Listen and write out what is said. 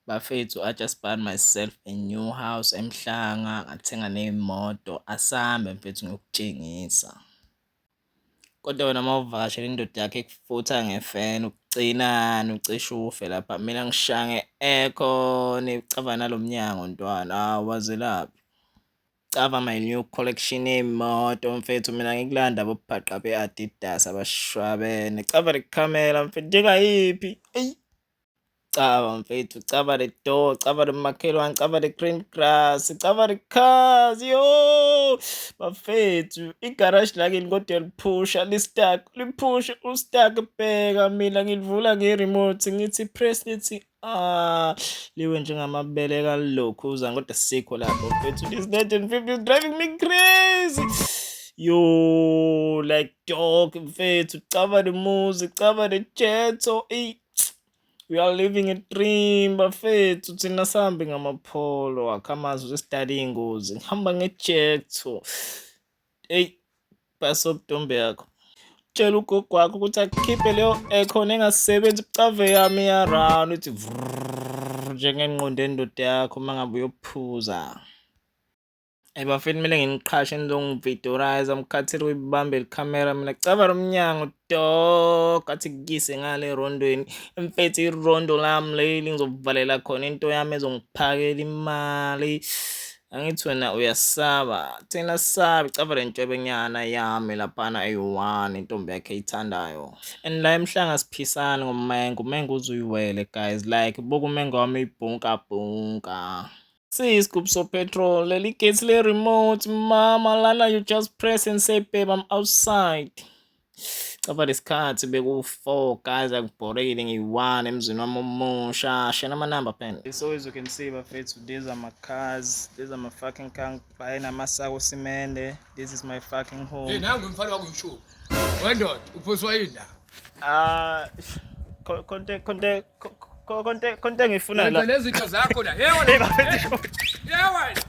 Bafethu, I just bought myself a new house eMhlanga, ngathenga ney'moto. Asambe mfethu ngiyokutshengisa. Kodwa wena uma uvakashela indoda yakho ikufutha ngefeni ukucinana ucishe ufe lapha. Mina ngishaya nge-aircon icava nalo mnyango ntwana, hawu wazelaphi. Cava my new collection yey'moto mfethu, mina ngikulanda bobhaqa be-Adidas abashwabene. Cava le khamera mfethu, njengayiphi? Eyi. Cava mfethu, cava the door, cava the makhelwane, cava the green grass, cava the cars, yo bafethu, igaraji lakini kodwa liphusha li-stuck, liphusha u-stuck. Bheka mina ngilivula nge-remote, ngithi press, lithi ah, liwe njengamabele kalokhuza, kodwa sikho lapho mfethu. This 1950 is driving me crazy, yo, like dog mfethu. Cava the music, cava the jetso, ey. We are living a dream bafethu. Thina sihambe ngamapholo akho amazwi esidala iy'ngozi, ngihamba ngejetho. Eyi, bhasobha intombi yakho, tshela ugogo wakho ukuthi akukhiphe leyo aircon engasebenzi. Cave yami iya-run, ithi vrrr njengengqondo endoda yakho uma ngabe uyophuza. Eyi bafethu, kumele nginiqhashe nizongividorize, ngikhathele ukuyibambela ikhamera mina. Cava lo mnyango dog, athi kuyise ngale erondweni mfethu. Irondo lami leli ngizokuvalela khona into yami ezongiphakela imali. Angithi wena uyasaba, thina sabi. Cava le ntshwebenyana yami laphana eyi-one intombi yakhe eyithandayo. And la eMhlanga siphisani ngomengo, umengo uze uyiwele guys, like buka umengo wami uyibhunka bhunka. Siyisigubhu so-petrol leli gate le-remote mama lana, you just press and say, "Babe, I'm outside." Cava lesikhathi beku-4 guys, akubhorekile, ngiyi-one emzini wami omusha. Shena amanamba phela. So as you can see bafethu, these are my cars, these are my fucking car. Ngibuye namasako simende. This is my fucking home. Hey, nangu umfana wakho uyishuba. Wendoda, uphoswa yini la? Ah, konte konte konte konte ngifuna la. Wenza lezi zinto zakho la. Hey wena. Hey bafethu. Hey wena.